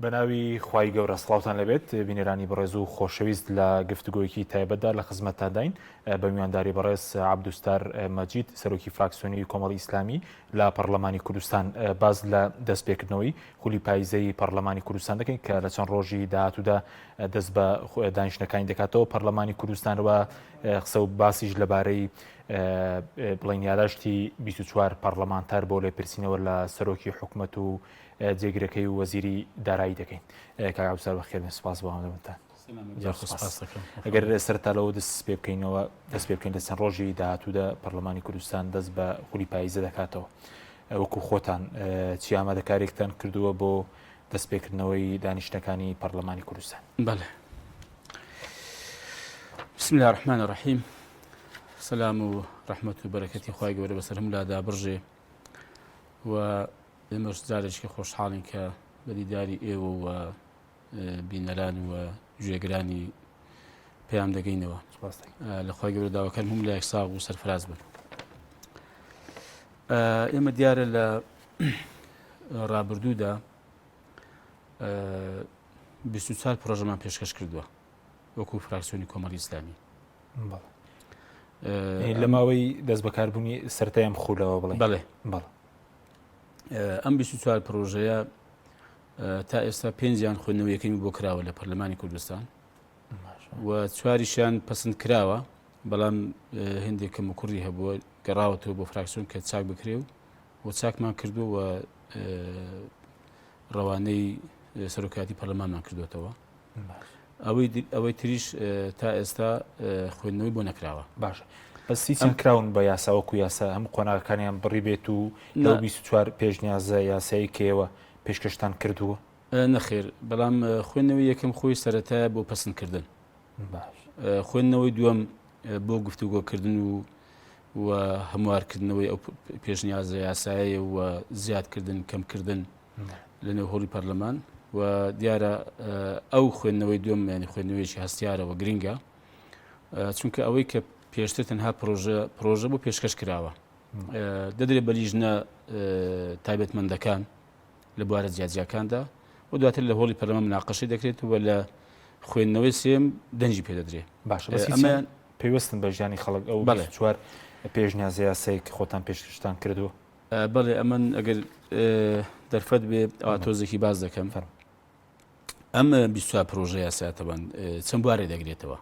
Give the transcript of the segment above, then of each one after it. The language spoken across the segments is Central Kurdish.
بەناوی خوای گەورە سڵاوتان لێبێت بینەرانی بەڕێز و خۆشەویست لە گفتوگۆیەکی تایبەتدا لە خزمەتتانداین بە میوانداری بەڕێز عەبدولستار مەجید سەرۆکی فراکسیۆنی کۆمەڵی ئیسلامی لە پەڕلەمانی کوردستان باس لە دەستپێکردنەوەی خولی پایزەی پەڕلەمانی کوردستان دەکەین کە لە چەند ڕۆژی داهاتوودا دەست بە دانیشتنەکانی دەکاتەوە پەرلەمانی کوردستان و قسە و باسیش لەبارەی بڵین یاداشتی 24 پەرلەمانتار بۆ لێپرسینەوە لە سەرۆکی حکومەت و جێگرەکەی و وەزیری دارایی دەکەین کاک عەبدولستار بەخێربێن سپاس بۆ ئامادەبوونتان. زۆر سپاس دەکەم. ئەگەر سەرەتا لەوە دەست پێ بکەینەوە دەست پێ بکەین لە چەند ڕۆژی داهاتوودا پەرلەمانی کوردستان دەست بە خولی پاییزە دەکاتەوە وەکو خۆتان چی ئامادەکارێکتان کردووە بۆ دەستپێکردنەوەی دانیشتەکانی پەرلەمانی کوردستان؟ بەڵێ بسم الله الرحمن الرحیم سلام و ڕەحمەت و بەرەکەتی خوای گەورە بەسەر هەموو لادا بڕژێ و ئێمەش جارێکی خۆشحاڵین کە بە دیداری ئێوە و بینەران و گوێگرانی پەیام دەگەینەوە لە خوای گەورە داواکارم هەموو لایەک ساغ و سەرفراز بن ئێمە دیارە لە ڕابردوودا 24 پرۆژەمان پێشکەش کردووە وەکو فراکسیۆنی کۆمەڵی ئیسلامی لە ماوەی دەست بەکاربوونی سەرتایم خولەوە بڵێ بەڵێ بەڵێ ئەم 24 پرۆژەیە تا ئێستا پێنجیان خوێندنەوە یەکەمی بۆ کراوە لە پەرلەمانی کوردستان و چواریشیان پەسند کراوە بەڵام هندێک کەم و کوڕی هەبووە گەڕاوەتەوە بۆ فراکسیۆن کە چاک بکرێ و و چاکمان کردو و ڕەوانەی سەرۆکاتی پەرلەمانمان کردوێتەوە ئەوەی ئەوەی تریش تا ئێستا خوێندنەوەی بۆ نەکراوە باشە بەس سیسیان کراون بە یاسا وەکو یاسا هەم قۆناغەکانیان بڕی بێت و لەو 24 پێشنیازە یاسایی کەیەوە پێشکەشتان کردووە؟ نەخێر بەڵام خوێندنەوەی یەکەم خۆی سەرەتایە بۆ پەسندکردن خوێندنەوەی دووەم بۆ گفتوگۆکردن و و هەموارکردنەوەی ئەو پێشنیازە یاسایە و زیادکردن کەمکردن لە نێو هۆڵی پەرلەمان و دیارە ئەو خوێندنەوەی دووەم ینی خوێندنەوەیەکی هەستیارەوە گرنگە چونکە ئەوەی کە پێشتر تەنها پرۆژە پرۆژە بۆ پێشکەش کراوە دەدرێت بە لیژنە تایبەتمەندەکان لە بوارە جیاجیاکاندا و دواتر لە هۆڵی پەرلەمان مناقەشەی دەکرێت و لە خوێندنەوەی سێم دەنگی پێدەدرێت. باشە بەس ئەمەیان پەیوەستن بە ژیانی خەڵک ئەو بەڵێ. 24 پێشنیازە یاسایەک کە خۆتان پێشکەشتان کردووە؟ بەڵێ ئەمن ئەگەر دەرفەت بێ ئەوا تۆزێکی باس دەکەم. فەرموو. ئەم 24 پرۆژە یاسایە تەبان چەند بوارێ دەگرێتەوە.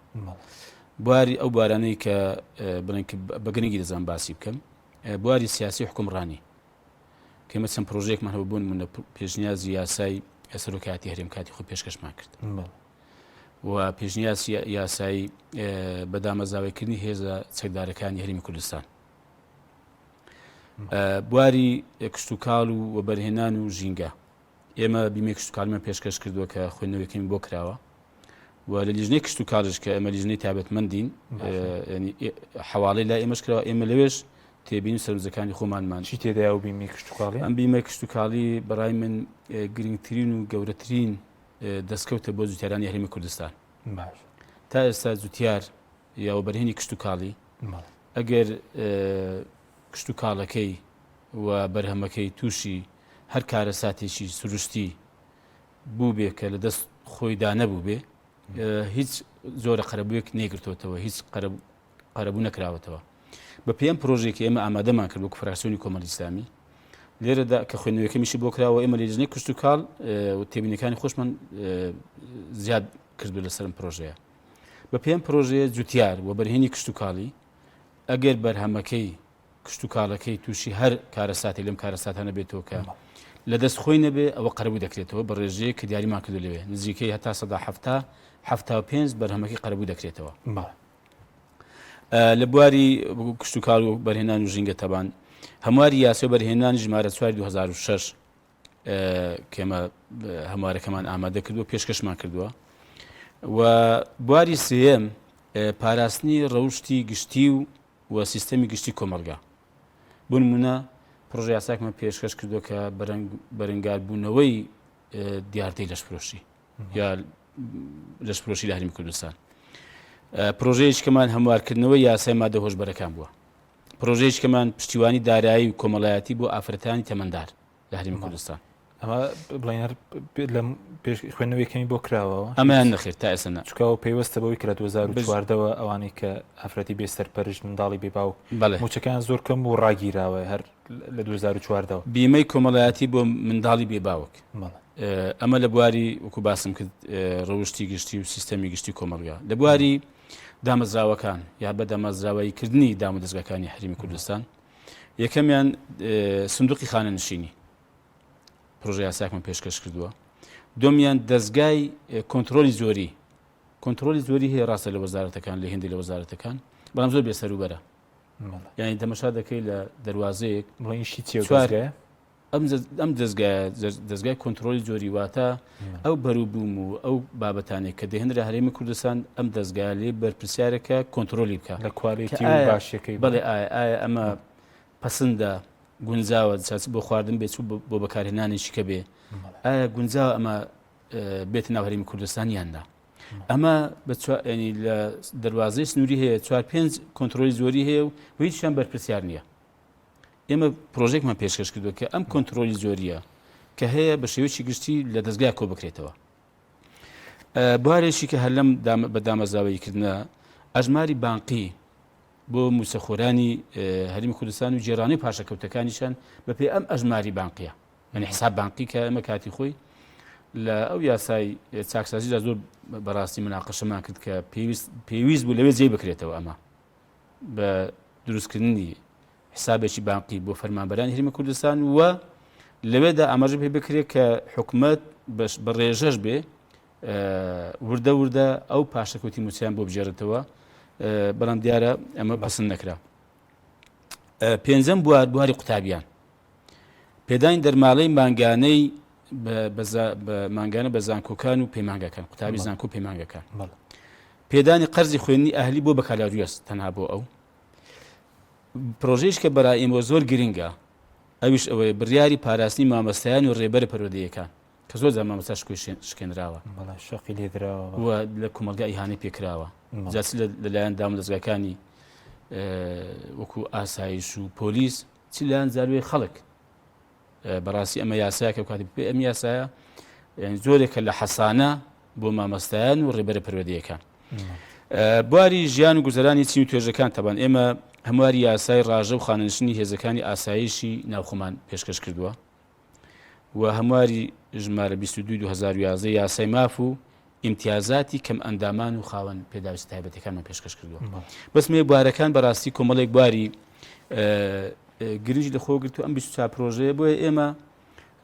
بواری ئەو بوارانەی کە بڵێن بە گرنگی دەزان باسی بکەم بواری سیاسی حکومڕانی کە ئێمە چەند پرۆژەیەکمان هەبوو بۆ نمونە پێشنیازی یاسای سەرۆکایەتی هەرێم کاتی خۆی پێشکەشمان کرد و پێشنیاز یاسایی بە دامەزاوەکردنی هێزە چەکدارەکانی هەرێمی کوردستان بواری کشتتوکاڵ و وەبەرهێنان و ژینگە ئێمە بیمەی کشتوکاڵیمان پێشکەش کردووە کە خوێندنەوەیەکەمی بۆ کراوە و لە لیژنەی کشتوکاڵیش کە ئێمە لیژنەی تایبەتمەندین حواڵەی لای ئێمەش کراوە ئێمە لەوێش تێبینی سەرنجەکانی خۆمانمان چی تێدایە و بیمەی کشتوکاڵی ئەم بیمەی کشتوکاڵی بەڕای من گرنگترین و گەورەترین دەستکەوتە بۆ جوتیارانی هەرێمی کوردستان باش تا ئێستا جوتیار یا وەبەرهێنی کشتوکاڵی ئەگەر کشتوکاڵەکەی و بەرهەمەکەی تووشی هەر کارەساتێکی سروشتی بووبێ کە لە دەست خۆیدا نەبووبێ هیچ جۆرە قەرەبوویەک نەیگرتووەتەوە هیچ قەرەبوو نەکراوەتەوە بە پێم پرۆژێکی ئێمە ئامادەمان کرد وەکو فراکسیۆنی کۆمەڵی ئیسلامی لێرەدا کە خوێندنەوەکەمیشی بۆ کراوە ئێمە لیژنەی کشتوکاڵ و تێبینەکانی خۆشمان زیاد کردو لەسەرم پرۆژەیە بە پێم پرۆژەیە جوتیار و بەرهێنی کشتوکاڵی ئەگەر بەرهەمەکەی کشتوکاڵەکەی تووشی هەر کارەساتێک لەم کارەساتانە بێتەوە کە لە دەست خۆی نەبێ ئەوە قەرەبوو دەکرێتەوە بە ڕێژەیەک کە دیاریمان کردو لەوێ نزیکەی هەتا 70 75 بەرهەمەکەی قەرەبوو دەکرێتەوە لە بواری کشتوکاڵ و بەرهێنان و ژینگە تەبان هەمواری یاسای بەرهێنان ژمارە 4 2006 کێمە هەموارەکەمان ئامادە کردووە پێشکەشمان کردووە و بواری سێیەم پاراستنی ڕەوشی گشتی و و سیستەمی گشتی کۆمەڵگا. بۆ نموونە پڕۆژە یاساکمان پێشکەش کردووە کە بەرەنگاربوونەوەی دیاردەی لەشفرۆشی یا لەشفرۆشی لە هەرێمی کوردستان. پرۆژەیەکمان هەموارکردنەوەی یاسای مادە هۆشبەرەکان بووە. پرۆژەیەکمان پشتیوانی دارایی و کۆمەڵایەتی بۆ ئافرەتانی تەمەندار لە هەرێمی کوردستان. ئەمە بڵێن هەر لە پێش خوێندنەوەی کەمی بۆ کراوەوە؟ ئەمەیان نەخێر تا ئێستا نا. چونکە ئەوە پەیوەستە بەوەی کە لە 2014 وە ئەوانەی کە ئافرەتی بێ سەرپەرشت منداڵی بێ باوک بەڵێ. مووچەکەیان زۆر کەم و ڕاگیراوە هەر لە 2014 وە. بیمەی کۆمەڵایەتی بۆ منداڵی بێ باوک. بەڵێ. ئەمە لە بواری وەکو باسم کرد ڕەوشتی گشتی و سیستەمی گشتی کۆمەڵگا. لە بواری دامەزراوەکان یا بە دامەزراوەیی کردنی دامودەزگاکانی هەرێمی کوردستان یەکەمیان سندوقی خانەنشینی پرۆژە یاساکمان پێشکەش کردووە دومیان دەستگای کۆنتترۆلی زۆری کۆنتترۆلی زۆری هەیە ڕاستە لە وەزارەتەکان لە هندی لە وەزارەتەکان بەڵام زۆر بێسەروبەرە یعنی تەمەشا دەکەی لە دەواازەیەک چوار ئەم دەستگایە دەستگای کۆنتترۆلی جۆری واتە ئەو بەروبووم و ئەو بابەتانێک کە دەهێنرا هەرێمی کوردستان ئەم دەستگا لێ بەرپرسیارەکە کۆنتترۆلی بکە لە quality باشەکەی بەڵێ ئایا ئایا ئەمە پەسندە گونجاوە چ بۆ خواردن بێت بۆ بەکارهێنانێکی کە بێ ئایا گونجاوە ئەمە بێت ناو هەرێمی کوردستان یان نا ئەمە ینی لە دەواازەی سنووری هەیە چوار پێنج کۆنتترۆلی زۆری هەیە و هیچیان بەرپرسیار نییە ئێمە پرۆژێکمان پێشکەش کردووە کە ئەم کۆنتترۆلی زۆریە کە هەیە بە شێوەیەکی گشتی لە دەستگای کۆ بکرێتەوە بوارێکی کە هەر لەم بە دامەزراوەییکردە ئەژماری بانقی بۆ مووچەخۆرانی هەرێمی کوردستان و جێرانی پاشەکەوتەکانیشان بەپێی ئەم ئەژماری بانقیە یعنی حساب بانقی کە ئەمە کاتی خۆی لە ئەو یاسای چاکسازیدا زۆر بەڕاستی مناقەشەمان کرد کە پێویست پێویست بوو لەوێ جێ بکرێتەوە ئەمە بە دروستکردنی حسابێکی بانقی بۆ فەرمانبەرانی هەرێمی کوردستان و لەوێدا ئاماژە پێ بکرێت کە حکومەت بە ڕێژەش بێ وردە وردە ئەو پاشەکەوتی موچەیان بۆ بگێڕێتەوە بەڵام دیارە ئەمە پەسند نەکرا پێنجەم بوار بواری قوتابیان پێدانی دەرماڵەی مانگانەی مانگانە بە زانکۆکان و پەیمانگەکان قوتابی زانکۆ پەیمانگەکان پێدانی قەرزی خوێندنی ئەهلی بۆ بەکالاریۆس تەنها بۆ ئەو پرۆژەیش کە بەرای ئێمە زۆر گرنگە ئەویش ئەوەیە بڕیاری پاراستنی مامۆستایان و ڕێبەرە پەروەردەیەکان کە زۆر جار مامۆستا شکۆی شکێنراوە شەقی لێدراوە و لە کۆمەڵگا ئیهانەی پێکراوە جا چ لەلایەن دامودەزگاکانی وەکو ئاسایش و پۆلیس چ لایەن زاروی خەڵک بەڕاستی ئەمە یاسایەکە کاتی پێ ئەم یاسایە یعنی زۆرێکە لە حەسانە بۆ مامەستایان و ڕێبەرە پەروەردەیەکان بواری ژیان و گوزەرانی چین و توێژەکان تەبان ئێمە هەمواری یاسای ڕاژە و خانەنشینی هێزەکانی ئاسایشی ناوخۆمان پێشکەش کردووە و هەمواری ژمارە 22 2011 یاسای ماف و ئیمتیازاتی کەم ئەندامان و خاوەن پێداویستە تایبەتەکانمان پێشکەش کردووە بەس مێ بوارەکان بەڕاستی کۆمەڵێک بواری گرنگی لە خۆ گرت و ئەم 24 پرۆژەیە بۆیە ئێمە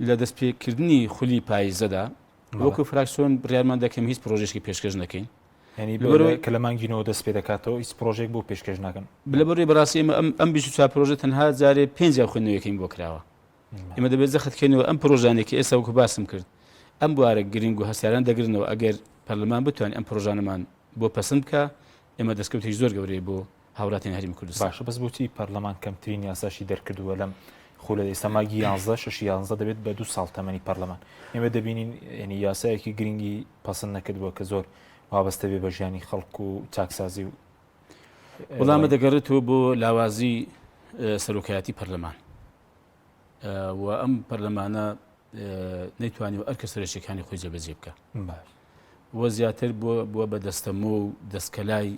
لە دەستپێکردنی خولی پاییزەدا وەکو فراکسیۆن بڕیارمان دەکەم هیچ پرۆژێکی پێشکەش نەکەین ینی لەبەرەوەی کە لە مانگی نەوە دەست پێ دەکاتەوە هیچ پرۆژێک بۆ پێشکەش ناکەن لەبەرەوەی بەڕاستی ئێمە ئەم 24 پرۆژە تەنها جارێ پێنج خوێندنەوەیەکەین بۆ کراوە ئێمە دەبێت جەخت بکەینەوە ئەم پرۆژانەی کە ئێستا وەکو باسم کرد ئەم بوارە گرنگ و هەستیاران دەگرنەوە ئەگەر پەرلەمان بتوانێت ئەم پرۆژانەمان بۆ پەسند بکە ئێمە دەستکەوتێکی زۆر گەورەیە بۆ هاوڵاتیان هەرێمی کوردستان. باشە بەس بۆچی پەرلەمان کەمترین یاساشی دەرکردووە لەم خولە ئێستا ماگی یانزە شەشی یانزە دەبێت بە دوو ساڵ تەمەنی پەرلەمان ئێمە دەبینین یعنی یاسایەکی گرنگی پەسند نەکردووە کە زۆر وابەستە بێ بە ژیانی خەڵک و چاکسازی و وەڵامە دەگەڕێتەوە بۆ لاوازی سەرۆکایەتی پەرلەمان و ئەم پەرلەمانە نەیتوانی و ئەرکە سەرەکیەکانی خۆی جێبەجێ بکە و زیاتر بووە بە دەستەمۆ و دەستکەلای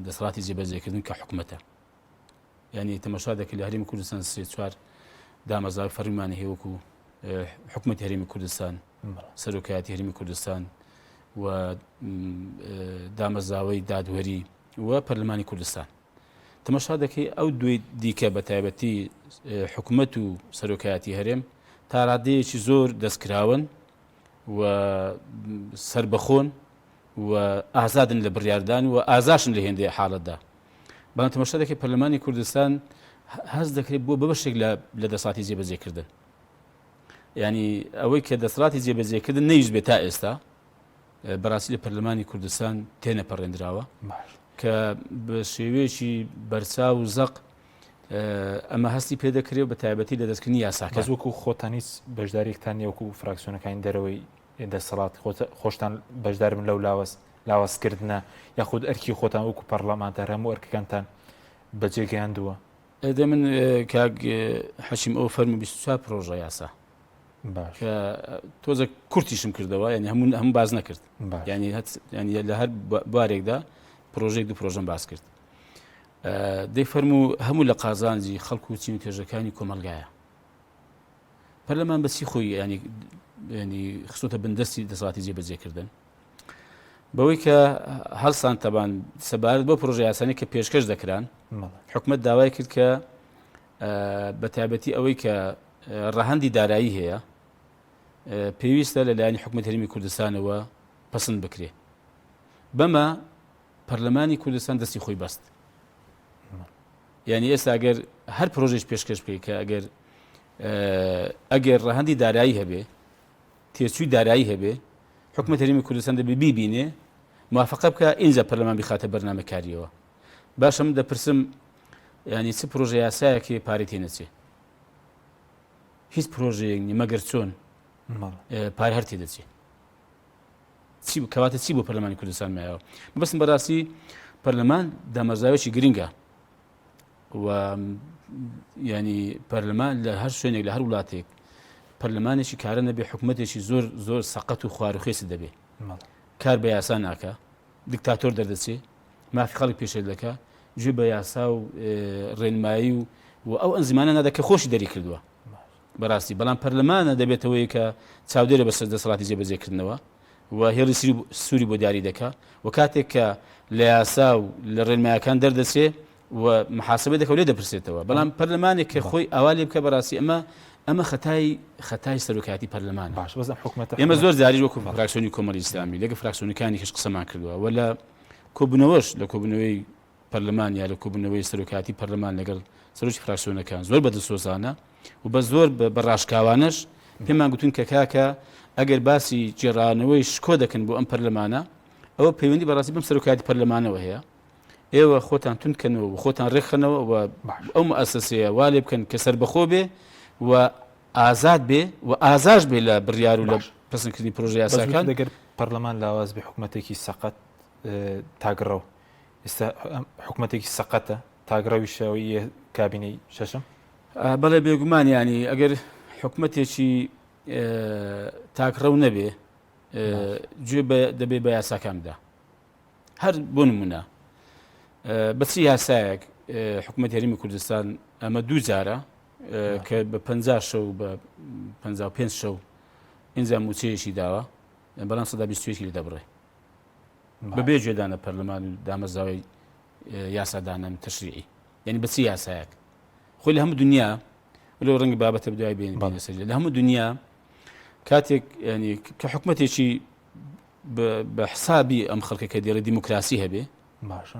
دەسەڵاتی جێبەجێکردن کە حکومەتە ینی تەمەشا دەکرد لە هەرێمی کوردستان سێ چوار دامەزراوی فەرمیمان هەیە وەکو حکومەتی هەرێمی کوردستان سەرۆکایەتی هەرێمی کوردستان و دامەزراوەی دادوەری و پەرلەمانی کوردستان تەمەشا دەکەی ئەو دوی دیکە بە تایبەتی حکومەت و سەرۆکایەتی هەرێم تا ڕادەیەکی زۆر دەستکراون و سربەخۆن و ئازادن لە بڕیاردان و ئازاشن لە هێندەی حاڵەتدا بەڵام تەمەشا دەکەی پەرلەمانی کوردستان هەست دەکرێت بۆ بە بەشێک لە دەسەڵاتی جێبەجێکردن ینی ئەوەی کە دەسەڵاتی جێبەجێکردن نەیویست بێت تا ئێستا بەڕاستی لە پەرلەمانی کوردستان تێنەپەڕێندراوە کە بە شێوەیەکی بەرچاو و زەق ئەمە هەستی پێدەکرێت بە تایبەتی لە دەستکردنی یاساکە بەس وەکو خۆتان هیچ بەشداریەکتان نیە وەکو فراکسیۆنەکانی دەرەوەی دەسەڵات خۆشتان بەشدار بن لەو لاوەز لاوازکردنە یاخود ئەرکی خۆتان وەکو پەرلەمانتار هەموو ئەرکەکانتان بەجێ گەیاندووە؟ دە من کاک حەشیم ئەوە فەرموو 24 پرۆژە یاسا. کە تۆزە کورتیشم کردەوە یعنی هەموو هەم باز نەکرد ینی ینی لە هەر بوارێکدا پرۆژێک دوو پرۆژەم باس کرد دەی فەرموو هەموو لە قازانجی خەڵک و چین و توێژەکانی کۆمەلگایە پەرلەمان بەچی خۆی ینی ینی خستۆتە بندەستی دەسەڵاتی جێبەجێکردن بەوەی کە هەڵسان تەبان سەبارەت بۆ پرۆژە یاسانی کە پێشکەش دەکران حکومت داوای کرد کە بە تایبەتی ئەوەی کە ڕەهەندی دارایی هەیە پێویستە لە لایەنی حکومەت هەرێمی کوردستانەوە پەسند بکرێ بەمە پەرلەمانی کوردستان دەستی خۆی بەست یعنی ئێستا ئەگەر هەر پرۆژێک پێشکەش بکەیت کە ئەگەر ئەگەر ڕەهەندی دارایی هەبێ تێچووی دارایی هەبێ حکومەت هەرێمی کوردستان دەبێ بیبینێ موافقە بکە ئینجا پەرلەمان بخاتە بەرنامە کاریەوە باشە من دەپرسم ینی چ پرۆژە یاسایەکی پارەی تێ نەچێ هیچ پرۆژەیەک نیە مەگەر چۆن پارە هەر تێ دەچێ چی کەواتە چی بۆ پەرلەمانی کوردستان مایەوە بەسم بەڕاستی پەرلەمان دامەزراوێکی گرنگە و ینی پەرلەمان لە هەر شوێنێک لە هەر وڵاتێک پەرلەمانێکی کارە نەبێ حکوومەتێکی زۆر زۆر سەقەت و خواروخێسی دەبێ کار بە یاسا ناکە دیکتاتۆر دەردەچێ مافی خەڵک پێشێل دەکا گوێ بە یاسا و ڕێنمایی و و ئەو ئەنزیمانە نادا کە خۆشی دەری کردووە بەڕاستی بەڵام پەرلەمانە دەبێتەوەی کە چاودێرە بەسەر دەسەڵاتی جێبەجێکردنەوە و هێڵی سووری بۆ دیاری دەکا و کاتێک کە لە یاسا و لە ڕێنمایەکان دەردەچێ و محاسبەی دەکە و لێ دەپرسێتەوە بەڵام پەرلەمانێک کە خۆی ئاوا لێ بکە بەڕاستی ئەمە ئەمە خەتای خەتای سەرۆکایەتی پەرلەمان باش بەس ئەم حکومەتە ئێمە زۆر جاریش وەکو فراکسیۆنی کۆمەڵی ئیسلامی لەگە فراکسیۆنەکانی کەش قسەمان کردووە و لە کۆبوونەوەش لە کۆبوونەوەی پەرلەمان یا لە کۆبوونەوەی سەرۆکایەتی پەرلەمان لەگەڵ سەرۆکی فراکسیۆنەکان زۆر بە دڵسۆزانە و بە زۆر بە ڕاشکاوانەش پێمان گوتون کە کاکە ئەگەر باسی گێڕانەوەی شکۆ دەکەن بۆ ئەم پەرلەمانە ئەوە پەیوەندی بەڕاستی بەم سەرۆکایەتی پەرلەمانەوە هەیە ئێوە خۆتان توند کەنەوە و خۆتان ڕێکخەنەوە و ئەو موئەسەسەیە وا لێ بکەن کە سەربەخۆ بێ و ئازاد بێ و ئازاش بێ لە بڕیار و لە پەسەندکردنی پرۆژە یاساکان. دەگەر پەرلەمان لاواز بێ حکومەتێکی سەقەت تاگڕەو ئێستا حکومەتێکی سەقەتە تاگڕەویشەوەی کابینەی شەشەم. بەڵێ بێگومان ینی ئەگەر حکومەتێکی تاکڕەو نەبێ گوێ دەبێ بە یاساکان بدا. هەر بۆ نمونە بە چ یاسایەک حکوومەت هەرمی کوردستان ئەمە دوو جارە کە بە پ شەو بە 55 شەو ئینجا موچەیەکی داوە بەڵام سەدا بیستێکی لە دەبڕێ بەبێ گوێدانە پەرلەمان و دامەزراوەی یاسادانان تەشریعی یعنی بە چ یاسایەک خۆی لە هەموو دنیا لەو ڕەنگ بابەتە بدوای بێن لە هەموو دنیا کاتێک ینی کە حکوومەتێکی بە حسابی ئەم خەڵکە کە دێڵێ دیموکراسی هەبێ باشە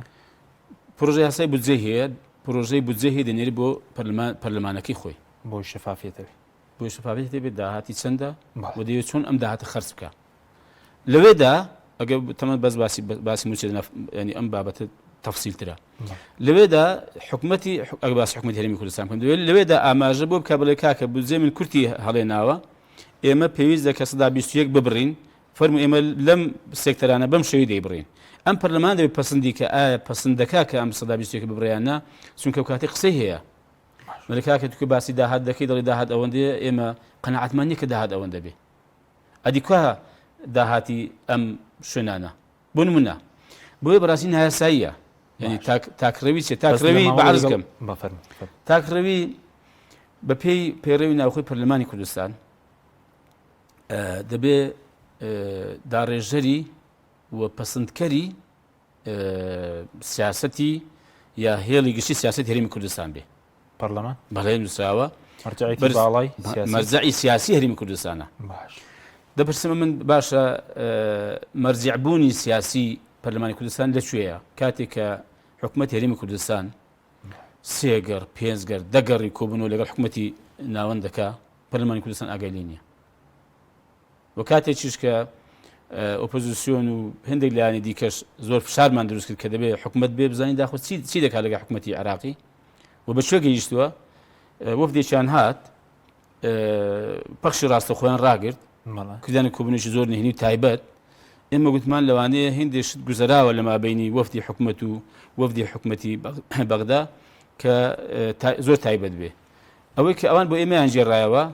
پرۆژە یاسای بودجەی هەیە پرۆژەی بودجە هەیە دەنێری بۆ پەرلەمانەکەی خۆی بۆ شەفافیەتەوە بۆ شەفافیەت بێت داهاتی چەندە و دەیەوێت چۆن ئەم داهاتە خەرج بکە لەوێدا ئەگەر تەمەن بەس باسی باسی موچە ینی ئەم بابەتە تەفسیلترە لەوێدا حکومەتی ئەگەر باسی حکومەتی هەرێمی کوردستان بکەم لەوێدا ئاماژە بۆ بکە بڵێ کاکە بودجەی من کورتی هەڵێناوە ئێمە پێویست دەکە سەدا 21 ببڕین فەرموو ئێمە لەم سێکتەرانە بەم شێوەی دەیبڕین. ئەم پەرلەمان دەبێت پەسندی کە ئایا پەسند دەکا کە ئەم 121 ببڕێ یان نا، چونکە ئەو کاتی قسەی هەیە. مەلە کاکە تو کە باسی داهات دەکەی دەڵێ داهات ئەوەندەیە ئێمە قەناعەتمان نییە کە داهات ئەوەندە بێ. ئەدی کوا داهاتی ئەم شوێنانە؟ بۆ نمونە بۆیە بەڕاستی نایاساییە. یعنی تاک تاکڕەوی چیە؟ تاکڕەوی بە عەرز کەم. تاکڕەوی بە پێی پەیڕەوی ناوخۆی پەرلەمانی کوردستان دەبێ داڕێژەری و پەسندکەری سیاسەتی یا هێڵی گشتی سیاست هەرێمی کوردستان بێ پەرلەمان بەڵێ نووسراوە باڵای مەرجعی سیاسی هەرێمی کوردستانە باش دەپرسم من باشە مەرجعبوونی سیاسی پەرلەمانی کوردستان لەکوێیە کاتێک کە حکوومەت هەرێمی کوردستان سێگەڕ پێنجگەر دەگەڕی کۆبوونەوە لەگەڵ حکوومەتی ناوەندەکە پەرلەمانی کوردستان ئاگای لێ نییە و کاتێکیش کە ئۆپۆزیسیۆن و هەندێک لایەنی دیکەش زۆر فشارمان دروست کرد کە دەبێت حکومت بێ بزانین داخۆ چی چی دەکات لەگە حکومەتی عێراقی و بە کوێ گەیشتووە وەفدێکیان هات پەخشی ڕاستە خۆیان ڕاگرت کردیان کۆبوونێکی زۆر نهێنی و تایبەت ئێمە گوتمان لەوانەیە هندێک شت گوزەراوە لە مابینی وەفدی حکومەت و وەفدی حکومەتی بەغدا کە زۆر تایبەت بێ ئەوەی کە ئەوان بۆ ئێمەیان گێڕایەوە.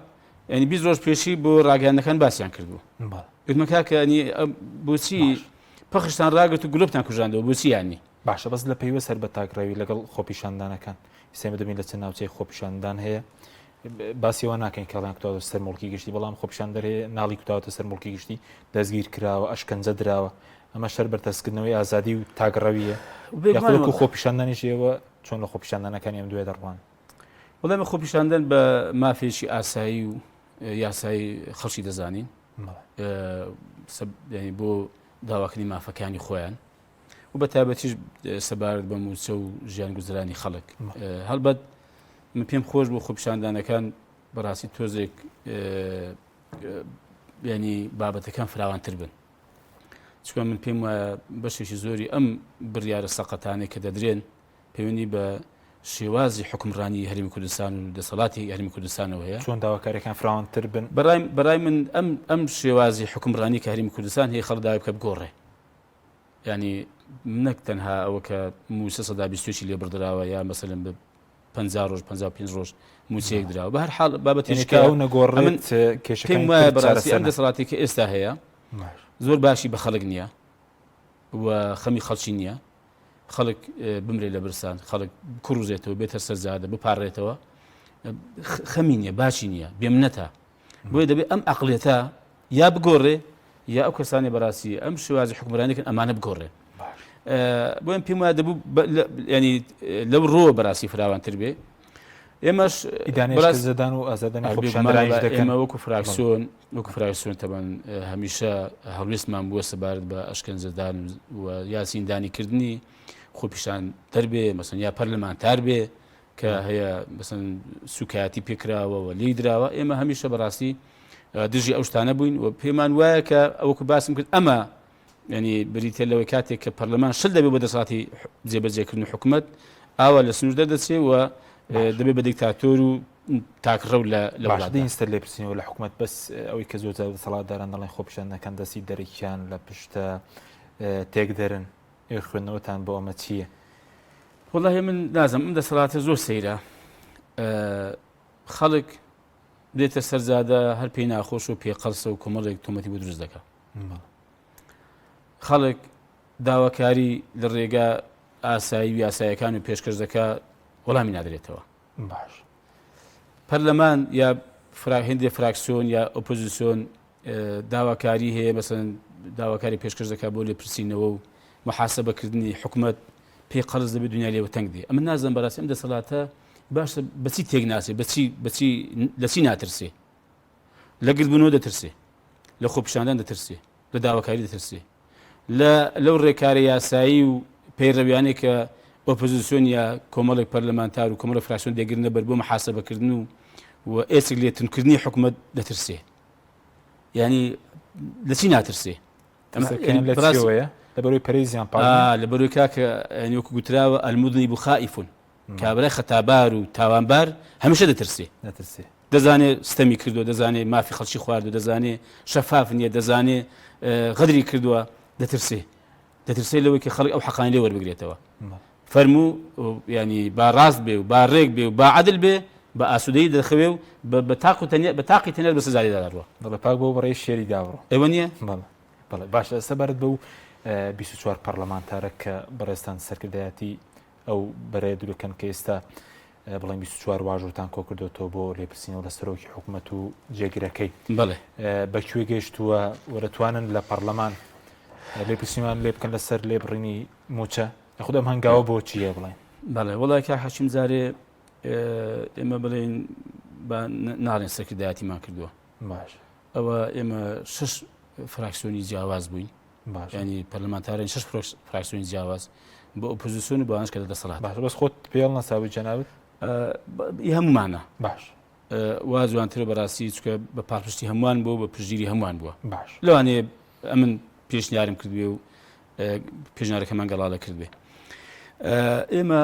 ینی 20 ڕۆژ پێشی بۆ ڕاگەیاندنەکان باسیان کردبوو گوتمە کاکە ینی بۆچی پەخشتان ڕاگرت و گلۆپتان کوژاندەوە بۆچی یانی باشە بەس لە پەیوەست هەر بە تاکڕەوی لەگەڵ خۆپیشاندانەکان ئێستا دەبین لە چەند ناوچەی خۆپیشاندان هەیە باسی ئەوە ناکەین کاڵیان کوتاوەتە سەر موڵکی گشتی بەڵام خۆپیشاندەر هەیە ناڵی کوتاوەتە سەر موڵکی گشتی دەستگیر کراوە ئەشکەنجە دراوە ئەمە شەر بەرتەسکردنەوەی ئازادی و تاکڕەویە یاخود خۆپیشاندانیش ئێوە چۆن لە خۆپیشاندانەکانی ئەم دوێ دەڕوان وەڵا ئێمە خۆپیشاندان بە مافێکی ئاسایی و یاسایی خەڵکی دەزانین بۆ داواکردنی مافەکانی خۆیان و بە تایبەتیش سەبارەت بە مووچە و ژیان گوزرانی خەڵک هەڵبەت من پێم خۆش بۆ خۆپیشاندانەکان بەڕاستی تۆزێک ینی بابەتەکان فراوانتر بن چونکە من پێم وایە بەشێکی زۆری ئەم بڕیارە سەقەتانەی کە دەدرێن پەیوەندی بە شێوازی حکومڕانی هەرێمی کوردستان و دەسەڵاتی هەرێمی کوردستانەوە هەیە. چۆن داواکاریەکان فراوانتر بن؟ بەڕای من ئەم ئەم شێوازی حکومڕانی کە هەرێمی کوردستان هەیە خەڵک داوای بکە بگۆڕێ. یانی نەک تەنها ئەوە کە مووچە سەدا بیستوێکی لێ بڕدراوە یا مەسەلەن بە 50 ڕۆژ 55 ڕۆژ مووچەیەک دراوە بە هەر حاڵ بابەتێک کە ئەو نەگۆڕێت من کێشەکانی پێم وایە تر بەڕاستی چارەسەر ئەم ناکات. دەسەڵاتی کە ئێستا هەیە زۆر باشی بە خەڵک نییە و خەمی خەڵکی نییە خەڵک بمرێ لە برسان خەڵک بکڕوزێتەوە بێتە سەر جادە بپارڕێتەوە خەمی نییە باشی نییە بێمنەتە بۆیە دەبێت ئەم عقلێتە یا بگۆڕێ یا ئەو کەسانی بەڕاستی ئەم شێوازی حکومرانێکن ئەمانە بگۆڕێ بۆیان پێم وایە دەبوو ینی لەو ڕۆوە بەڕاستی فراوانتر بێ ئێمەش ئیدانەی و ئازادانی خۆپیشاندەرانیش دەکەن. ئێمە وەکو فراکسیۆن وەکو فراکسیۆن تەبەن هەمیشە هەڵوێستمان بووە سەبارەت بە ئەشکەنجەدان و یا زیندانیکردنی خۆپیشان دەربێ مەسەن یا پەرلەمانتار بێ کە هەیە مەسەن سوکایەتی پێکراوە و لێی دراوە ئێمە هەمیشە بەڕاستی دژی ئەو شتانە بووین و پێمان وایە کە ئەوەکو باسم کرد ئەمە یعنی بریتە لەوەی کاتێک کە پەرلەمان شل دەبێت بە دەسەڵاتی جێبەجێکردن حکومەت ئاوا لە سنوور دەردەچێ و دەبێت بە دیکتاتۆر و تاکڕەو لە لە باش وڵاتدا. دێین سەر لێپرسینەوە لە حکومەت بەس ئەوەی کە زۆر جار دەسەڵاتداران دەڵێن خۆپیشاندانەکان دەستی دەرەکیان لە پشتە تێکدەرن ئێوە خوێندنەوەتان بۆ ئەمە چییە؟ وەڵاهی من نازم ئەم دەسەڵاتە زۆر سەیرە خەڵک دێتە سەر جادە هەر پێی ناخۆش و پێ قەڵسە و کۆمەڵێک تۆمەتی بۆ دروست دەکا خەڵک داواکاری لە ڕێگا ئاسایی و یاسایەکان و پێشکەش دەکا وەڵامی نادرێتەوە باش پەرلەمان یا هندێ فراکسیۆن یا ئۆپۆزیسیۆن داواکاری هەیە مەسەن داواکاری پێشکەش دەکات بۆ لێپرسینەوە و محاسبەکردنی حکومەت پێی قەرز دەبێت دنیا لێوە تەنگ دێ ئەمن نازم بەڕاستی ئەم دەسەڵاتە باشە بەچی تێک ناسێ بەچی بەچی لەچی ناترسێ لە گردبوونەوە دەترسێ لە خۆپیشاندان دەترسێ لە داواکاری دەترسێ لە لەو ڕێکارە یاسایی و پەیڕەویانەی کە ئۆپۆزیسیۆن یا کۆمەڵێک پەرلەمانتار و کۆمەڵێک فراکسیۆن دەگرنە بەر بۆ محاسبەکردن و و ئێسک لێ تونکردنی حکومەت دەترسێ یعنی لە چی ناترسێ لەبەرەوەیە لەبەرەوەی پەرەی زیان پاڵ لەبەرەوەی کاکە یعنی وەکو گوتراوە المذنب خائف کابرای خەتابار و تاوانبار هەمیشە دەترسێ دەترسێ دەزانێ ستەمی کردووە، دەزانێ مافی خەڵکی خواردووە، دەزانێ شەفاف نییە، دەزانێ غەدری کردووە، دەترسێ. دەترسێ لەوەی کە خەڵک ئەو حەقانەی لێ وەربگرێتەوە. فەرموو یانی با ڕاست بێ و با ڕێک بێ و با عەدل بێ، بە ئاسوودەیی دەخەوێ و بە تاق و تەنیا بە تاقی تەنیا بە سزا لێدا دەڕوا. بەڵێ پاک بۆ بڕێی شێری دابڕۆ. ئێوە نییە؟ بەڵێ بەڵێ باشە سەبارەت بەو 24 پەرلەمانتارە کە بەڕێزتان سەرکردایەتی ئەو بەرەیە دروکەن کە ئێستا بڵێن 24 واژۆتان کۆکردۆتەوە بۆ لێپرسینەوە لە سەرۆکی حکوومەت و جێگرەکەی بەڵێ بە کوێ گەیشتووە و دەتوانن لە پەرلەمان لێپرسینەوەیان لێ بکەن لەسەر لێبڕینی مووچە یاخود ئەم هەنگاوە بۆ چییە بڵێن؟ بەڵێ وەڵای کاک حەکیم جارێ ئێمە بڵێین با ناڵێن سەرکردایەتیمان کردووە باش ئەوە ئێمە شش فراکسیۆنی جیاواز بووین ینی پەرلەمانتارانی شش فراکسیۆنی جیاواز بۆ ئۆپۆزیسیۆن و بەوانش کە لە دەسەڵات باش بەس خۆت پێڵ نەساوی جەنابت هەمومانە باش وا جوانترە بەڕاستی چکە بە پاڵپشتی هەمووان بوو بە پشتگیری هەمووان بووە باش لەوانەیە ئەمن پێشنیارم کردوێ و پێشنیارەکەمان گەڵاڵە کردبێ ئێمە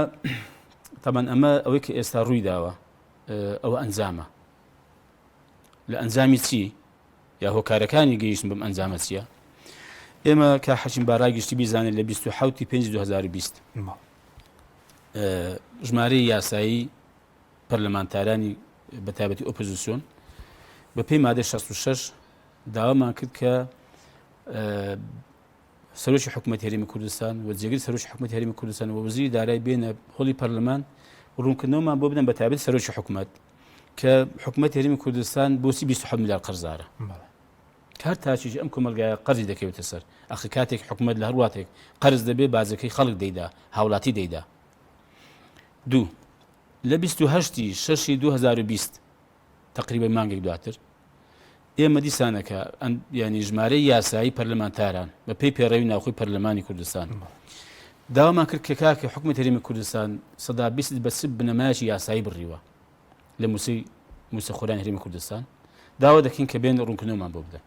تەمان ئەمە ئەوەی کە ئێستا ڕووی داوە ئەوە ئەنجامە لە ئەنجامی چی یا هۆکارەکانی گەیشتن بەم ئەنجامە چییە؟ ئێمە کە حەکیم با ڕای گشتی بیزانێت لە 27 5 2020 ژمارەی یاسایی پەرلەمانتارانی بە تایبەتی ئۆپۆزیسیۆن بە پێی مادەی 66 داوامان کرد کە سەرۆکی حکوومەت هەرێمی کوردستان و جێگری سەرۆکی حکوومەت هەرێمی کوردستان و وەزیری دارای بێنە هۆڵی پەرلەمان ڕوونکردنەوەمان بۆ بدەن بە تایبەت سەرۆکی حکوومەت کە حکوومەت هەرێمی کوردستان بۆچی 27 میلیارد قەرزارە هەر تاکێکی ئەم کۆمەلگایە قەرزی دەکەوێتە سەر ئەخ کاتێک حکوومەت لە هەر وڵاتێک قەرز دەبێ باجەکەی خەڵک دەیدا هاوڵاتی دەیدا دوو لە 28 شەشی 2020 تقریبا مانگێک دواتر ئێمە دیسانەکە ینی ژمارەی یاسایی پەرلەمانتاران بە پێی پێڕەوی ناوخۆی پەرلەمانی کوردستان داوامان کرد کە کاکە حکومەت هەرێمی کوردستان سەدا 20 بە چ بنەمایەکی یاسایی بڕیوە لە مووچەی مووچەخۆرانی هەرێمی کوردستان داوا دەکەین کە بێن ڕوونکردنەوەمان بۆ بدەن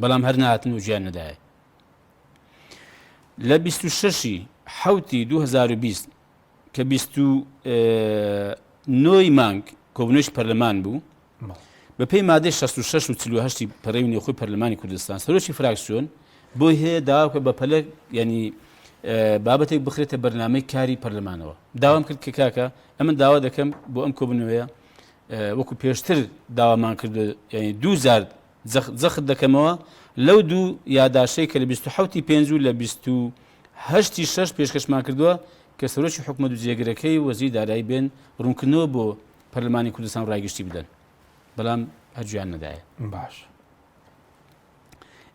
بەڵام هەر نهاتن و گیان نەدایە لە 26 حوتی 2020 کە 29 مانگ کۆبنەوەی پەرلەمان بوو بە پێی مادەی 66 و 48 پەرەوی نێوخۆی پەرلەمانی کوردستان سەرۆکی فراکسیۆن بۆی هەیە داواکە بە پەلە ینی بابەتێک بخرێتە بەرنامەی کاری پەرلەمانەوە داوام کرد کە کاکە ئەمن داوا دەکەم بۆ ئەم کۆبوونەوەیە وەکو پێشتر داوامان کردو ینی دوو جار جەخت دەکەمەوە لەو دوو یاداشەی کە لە 27 پێنج و لە 28 شەش پێشکەشمان کردووە کە سەرۆکی حکومەت و جێگرەکەی وەزیر دارایی بێن ڕوونکردنەوە بۆ پەرلەمانی کوردستان و ڕای گشتی بدەن بەڵام هەرگویان نەدایە باش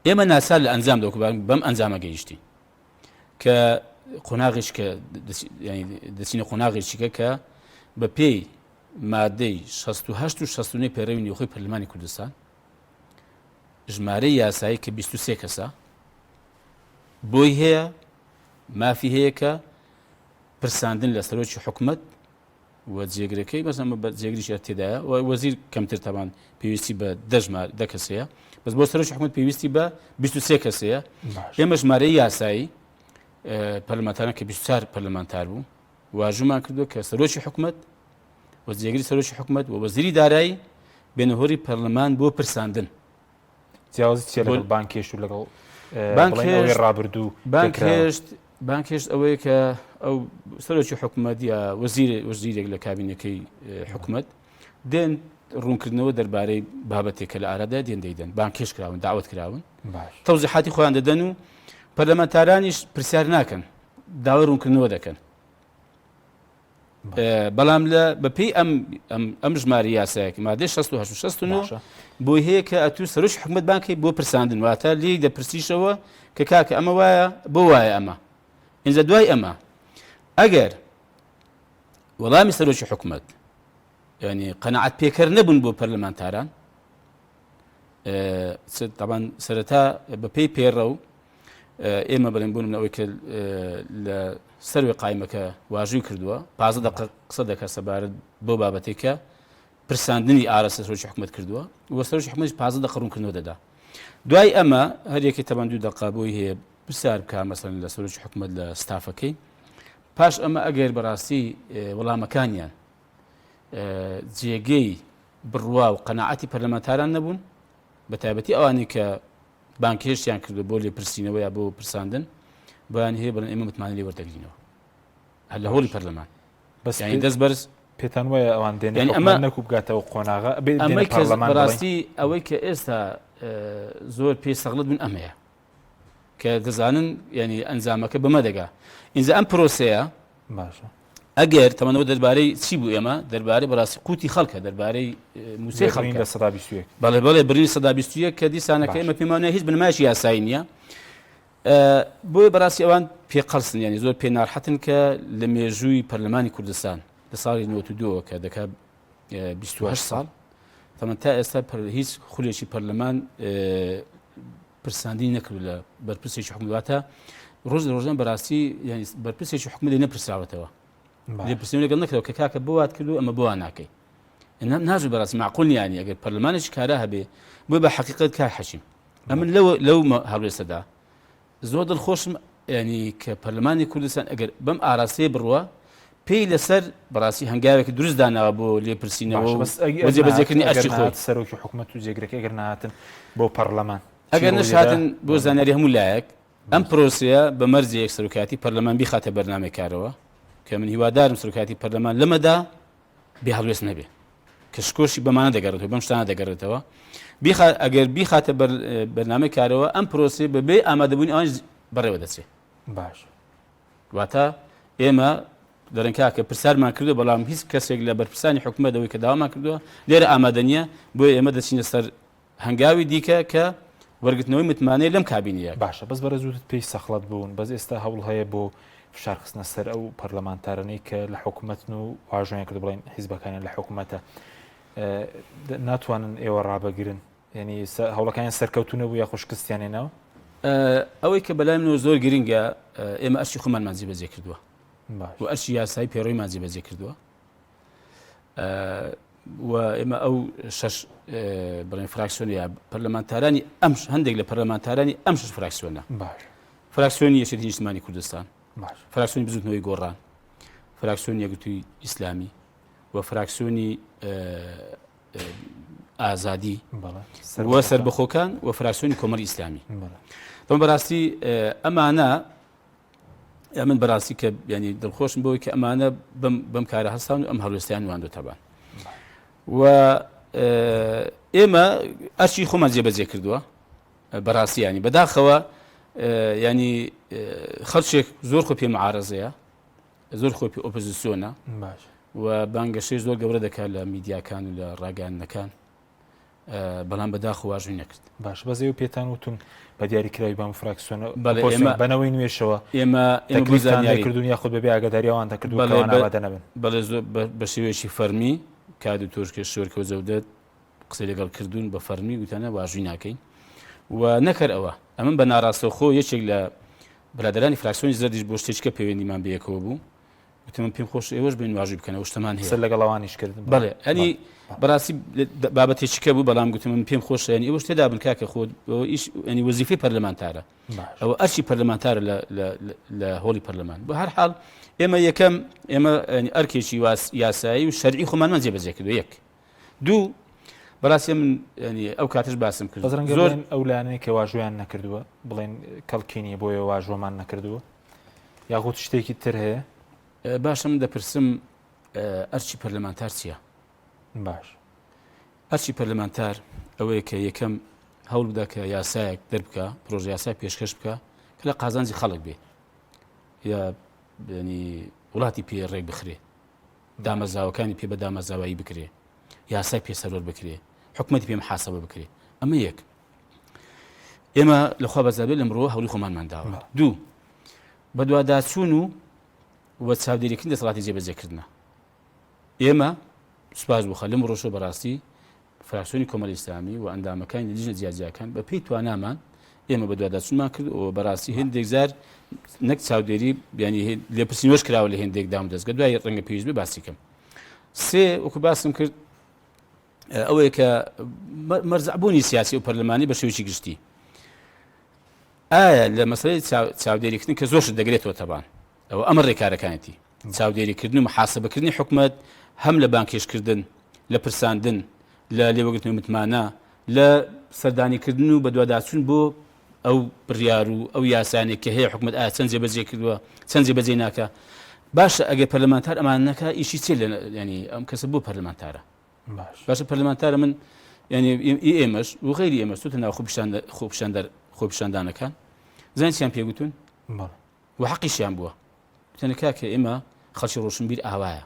ئێمە ناچار لە ئەنجام دەوکو بەم ئەنجامە گەیشتین کە قۆناغیش کە دەچینە قۆناغێکیکە کە بە پێی مادەی 68 و 69 پەیڕەوی نێوخۆی پەرلەمانی کوردستان ژمارەی یاسایی کە 23 کەسە بۆی هەیە مافی هەیە کە پرساندن لە سەرۆکی حکومت و جێگرەکەی بەس ئەمە بە جێگریش هەر تێدایە و وەزیر کەمتر تەبان پێویستی بە دە ژمار دە کەسەیە بەس بۆ سەرۆکی حکومەت پێویستی بە 23 کەسەیە ئێمە ژمارەی یاسایی پەرلەمانتاران کە 24 پەرلەمانتار بوو واژومان کردو کە سەرۆکی حکومەت و جێگری سەرۆکی حکومەت و وەزیری دارایی بێنەهۆری پەرلەمان بۆ پرساندن جیاوازی چیە لەگەڵ بانکێشت و لەگەڵ بانکێشت ڕابردوو بانکێشت بانکێشت ئەوەیە کە ئەو سەرۆکی حکوومەت یا وەزیر وەزیرێک لە کابینەکەی حکوومەت دێن ڕوونکردنەوە دەربارەی بابەتێک کە لە ئارادا دێن دەیدەن بانکێش کراون داوت کراون تەوزیحاتی خۆیان دەدەن و پەرلەمانتارانیش پرسیار ناکەن داوای ڕوونکردنەوە دەکەن بەڵام لە بەپێی ئەم ئەم ژمارە یاسایەک مادەی 68 و 69 بۆی هەیە کە ئەتوو سەرۆکی حکومەت بانکی بۆ پرساندن واتە لێی دەپرسیشەوە کە کاکە ئەمە وایە بۆ وایە ئەمە ئینجا دوای ئەمە ئەگەر وەڵامی سەرۆکی حکومەت ینی قەنەعەت پێکەر نەبوون بۆ پەرلەمانتاران تاوان سەرەتا بە پێی پێڕە و ئێمە بڵێن بوون ئەوەی کە لە سەروی قایمەکە واژووی کردووە پازە دقە قسە دەکە سەبارەت بۆ بابەتێک کە پرساندنی ئارەستە سەرۆکی حکومەت کردووە و سەرۆکی حکومەت پازە دقە ڕوونکردنەوە دەدا دوای ئەمە هەریەکی تەبەن دوو دقە بۆی هەیە پرسیار بکە مەسەن لە سەرۆکی حکومەت لە ستافەکەی پاش ئەمە ئەگەر بەڕاستی وەڵامەکانیان جێگەی بڕوا و قەناعەتی پەرلەمانتاران نەبوون، بە تایبەتی ئەوانەی کە بانگهێشتیان کردووە بۆ لێپرسینەوە یا بۆ پرساندن، بۆیان هەیە بڵێن ئێمە متمانە لێ وەردەگرینەوە هەر لە هۆڵی پەرلەمان. بەس یانی دەست بەرز پێتان وایە ئەوان دێنە یانی ئەمە حکومەت نەکو بگاتەوە قۆناغە بێ دێنە ئەمەی کە پەرلەمان بڵێن بەڕاستی ئەوەی کە ئێستا زۆر پێی سەغڵەت بوون ئەمەیە کە دەزانن یعنی ئەنجامەکە بەمە دەگا ئینجا ئەم پرۆسەیە باشە ئەگەر تەمەنەوە دەربارەی چی بوو ئێمە دەربارەی بەڕاستی قوتی خەڵکە دەربارەی مووچەی خەڵکە لە سەدا 21 بەڵێ بەڵێ بڕینی سەدا 21 کە دیسانەکە ئێمە پێمانە هیچ بنەمایەکی یاسایی نییە بۆیە بەڕاستی ئەوان پێ قەڵسن ینی زۆر پێ نارحەتن کە لە مێژووی پەرلەمانی کوردستان لە ساڵی 92 کە دەکات 28 ساڵ تەمەن تا ئێستا هیچ خولێکی پەرلەمان پرساندنی نەکرد لە بەرپرسێکی حکومەت واتە ڕۆژ لە ڕۆژان بەڕاستی یعنی بەرپرسێکی حکومەت لێ نەپرسراوەتەوە لێپرسینەوە لەگەڵ نەکراوە کە کاکە بۆ وات کردو ئەمە بۆ وا ناکەی نازو بەڕاستی معقول نیانی ئەگەر پەرلەمانێکی کارا هەبێ بۆ بە حقیقت کار حەشیم ئەمن لەو لەو هەڵوێستەدا زۆر دڵخۆشم ینی کە پەرلەمانی کوردستان ئەگەر بەم ئاراستەیە بڕوە پێی لەسەر بەڕاستی هەنگاوێکی دروست داناوە بۆ لێپرسینەوە و جێبەجێکردنی ئەرکی خۆی. سەرۆکی حکومەت و جێگرەکەی ئەگەر نەهاتن بۆ پەرلەمان ئەگەر نەشهاتن بۆ زانیاری هەموو لایەک ئەم پرۆسەیە بە مەرجێک سەرۆکایەتی پەرلەمان بیخاتە بەرنامەی کارەوە کە من هیوادارم سەرۆکایەتی پەرلەمان لەمەدا بێ هەڵوێست نەبێ. کە شکۆشی بەمانە دەگەڕێتەوە بەم شتانە دەگەڕێتەوە بیخا ئەگەر بیخاتە بەر بەرنامەی کارەوە ئەم پرۆسەیە بەبێ ئامادەبوونی ئەوان بەڕێوە دەچێت. باش. واتە ئێمە دەڵێن کاکە پرسیارمان کردو بەڵام هیچ کەسێک لە بەرپرسانی حکومەت ئەوەی کە داوامان کردووە لێرە ئامادە نییە بۆیە ئێمە دەچینە سەر هەنگاوی دیکە کە وەرگرتنەوەی متمانەیە لەم کابینەیە. باشە بەس بەڕێز وتت پێی سەخڵەت بوون بەس ئێستا هەوڵ هەیە بۆ فشار خستنە سەر ئەو پەرلەمانتارانەی کە لە حکومەتن و واژۆیان کرد بڵێن حیزبەکانیان لە حکومەتە ناتوانن ئێوە ڕابگرن یعنی هەوڵەکانیان سەرکەوتوو نەبوو یاخۆ شکستیان هێناوە؟ ئەوەی کە بەلای منەوە زۆر گرنگە ئێمە ئەرکی خۆمانمان جێبەجێ کردووە و ئەرکی یاسایی پەیڕەویمان جێبەجێ کردووە و ئێمە ئەو شەش بڵێن فراکسیۆن یا پەرلەمانتارانی ئەم هەندێک لە پەرلەمانتارانی ئەم شەش فراکسیۆنە فراکسیۆنی یەکێتی نیشتمانی کوردستان فراکسیۆنی بزوتنەوەی گۆڕان فراکسیۆنی یەکگرتووی ئیسلامی و فراکسیۆنی ئازادی و سەربەخۆکان و فراکسیۆنی کۆمەڵی ئیسلامی بەم بەڕاستی ئەمانە ئەمن بەڕاستی کە ینی دڵخۆشم بۆی کە ئەمانە بەم کارە هەستان و ئەم هەڵوێستیان واندۆ تەبان و ئێمە ئەرچی خۆمان جێبەجێ کردووە بەڕاستی ینی بەداخەوە ینی خەڵکێک زۆر خۆ پێ معارەزەیە زۆر خۆی پێ ئۆپۆزیسیۆنە و بانگەشەی زۆر گەورە دەکات لە میدیاکان و لە ڕاگەیاندنەکان بەڵام بەداخەوە واژووی نەکرد. باش بەس ئێوە پێتان وتون بە دیاری کراوی بەم فراکسیۆنە بەنەوەی نوێشەوە ئێمە تەکلیفتان لێکردوون یاخود بەبێ ئاگاداری ئەوان دەکردوون کە ئەوان ئامادە نەبن؟ بەڵێ بە شێوەیەکی فەرمی کاک دکتۆر شێرکۆ جەودەت قسەی لەگەڵ کردوون بە فەرمی وتانە واژووی ناکەین و نەکەر ئەوە ئەمن بە ناڕاستەوخۆ یەکێک لە برادەرانی فراکسیۆنی زەردیش بۆ شتێکە پەیوەندیمان بەیەکەوە بوو وتم من پێم خۆش ئێوەش بێن واژووی بکەنەوە شتەمان هەیە قسە لەگەڵ ئەوانیش کردن بەڵێ ئەنی بەڕاستی بابەتێکیکە بوو بەڵام گوتم من پێم خۆشە ینی ئێوەش تێدا بن کاکە خۆ ئیش ینی وەزیفەی پەرلەمانتارە ئەوە ئەرکی پەرلەمانتارە لە هۆڵی پەرلەمان بە هەر حاڵ ئێمە یەکەم ئێمە ئەرکێکی یاسایی و شەرعی خۆمانمان جێبەجێ کردو یەک دوو بەڕاستی من ینی ئەو کاتش باسم کرد بەس ڕەنگە زۆر ئەو لایەنەی کە واژۆیان نەکردووە بڵێن کەڵکی نییە بۆیە واژۆمان نەکردووە یاخود شتێکی تر هەیە؟ باشە من دەپرسم ئەرکی پەرلەمانتار چییە؟ باش ئەرکی پەرلەمانتار ئەوەیە کە یەکەم هەوڵ بدا کە یاسایەک دەربکە پرۆژە یاسای پێشکەش بکە کە لە قازانجی خەڵک بێ یا ینی وڵاتی پێ ڕێک بخرێ دامەزراوەکانی پێ بە دامەزراوایی بکرێ یاسای پێ سەروەر بکرێ حکومەتی پێ محاسبە بکرێ ئەمە یەک ئێمە لەخوا بەزابێت لەمڕۆ هەولی خۆمانمان داوە دوو بەدواداچوون و و چاودێریکردن دەسەڵاتی جێبەجێکردنە ئێمە سوپاس بخە لەم ڕۆژە بەڕاستی فراکسیۆنی کۆمەڵی ئیسلامی و ئەندامەکانی لیژنە جیاجیاکان بە پێی توانامان ئێمە بەدواداچوونمان کرد و بەڕاستی هێندێک جار نەک چاودێری بیانی لێپرسینەوەش کراوە لە هێندێک دام دەستگە دوای ڕەنگە پێویست بێ باسی کەم سێ وەکو باسم کرد ئەوەیە کە مەرزعبوونی سیاسی و پەرلەمانی بە شێوەیەکی گشتی ئایا لە مەسەلەی چاودێریکردن کە زۆر شت دەگرێتەوە تەبان ئەوە ئەمە ڕێکارەکانێتی چاودێریکردن و محاسبەکردنی حکومەت هەم لە بانکێشکردن لە پرساندن لە لێوەگرتنەوەی متمانە لە سەردانیکردن و بەدواداچوون بۆ ئەو بڕیار و ئەو یاسانێک کە هەیە حکومەت ئایا چەند جێبەجێ کردووە چەند جێبەجێ ناکە باشە ئەگەر پەرلەمانتار ئەمان نەکا ئیشی چێ لە ینی ئەم کەسە بۆ پەرلەمانتارە باشە پەرلەمانتارە من ینی ئێمەش و غیری ئێمەش چوتە ناو خۆپیشاندەر خۆپیشاندانەکان زان چیان پێگوتون و حەقیشیان بووە وتیان کاکە ئێمە خەڵکی ڕۆشنبیر ئاوایە